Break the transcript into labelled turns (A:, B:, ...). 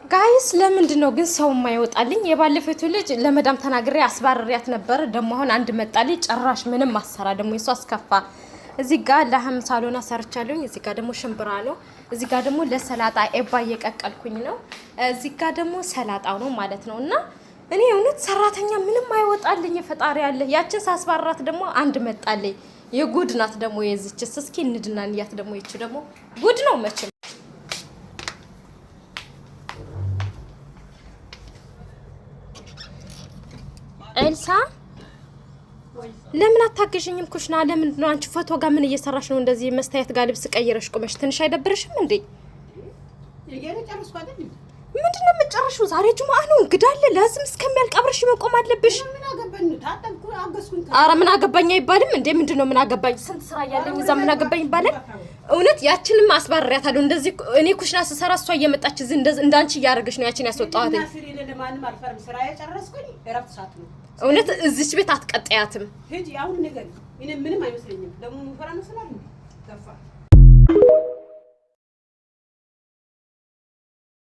A: Guys፣ ለምንድን ነው ግን ሰው የማይወጣልኝ? የባለፈቱ ልጅ ለመዳም ተናግሬ አስባርሪያት ነበር። ደግሞ አሁን አንድ መጣልኝ። ጭራሽ ምንም አሰራ ደግሞ የሷ አስከፋ። እዚህ ጋር لحم ሳሎና ሰርቻለሁኝ። እዚህ ጋር ደግሞ ሽምብራ ነው። እዚህ ጋር ደግሞ ለሰላጣ ኤባ እየቀቀልኩኝ ነው። እዚህ ጋር ደግሞ ሰላጣው ነው ማለት ነው። እና እኔ እውነት ሰራተኛ ምንም አይወጣልኝ። ፈጣሪ አለ። ያችን ሳስባራት ደግሞ አንድ መጣልኝ። የጉድ ናት ደግሞ የዚችስ። እስኪ እንድና እንያት ደግሞ ይቺ ደግሞ ጉድ ነው መቼም። ኤልሳ፣ ለምን አታገዥኝም? ኩሽና ለምንድን ነው? አንቺ ፎቶ ጋር ምን እየሰራሽ ነው? እንደዚህ መስታየት ጋር ልብስ ቀይረሽ ቆመሽ ትንሽ አይደብርሽም እንዴ? ምንድን ነው የምትጨርሺው? ዛሬ ጁምአ ነው፣ እንግዳ አለ። لازم እስከሚያልቅ አብረሽ መቆም አለብሽ። አረ ምን አገባኝ አይባልም እንዴ? ምንድን ነው ምን አገባኝ? ስንት ስራ እያለኝ እዛ ምን አገባኝ ይባላል? እውነት ያችንም አስባርሪያታለሁ። እንደዚህ እኔ ኩሽና ስሰራ እሷ እየመጣች እዚህ እንዳንቺ እያደረገች ነው ያችን ያስወጣኋት። እውነት እዚች ቤት አትቀጥያትም።
B: ምንም አይመስለኝም። ደግሞ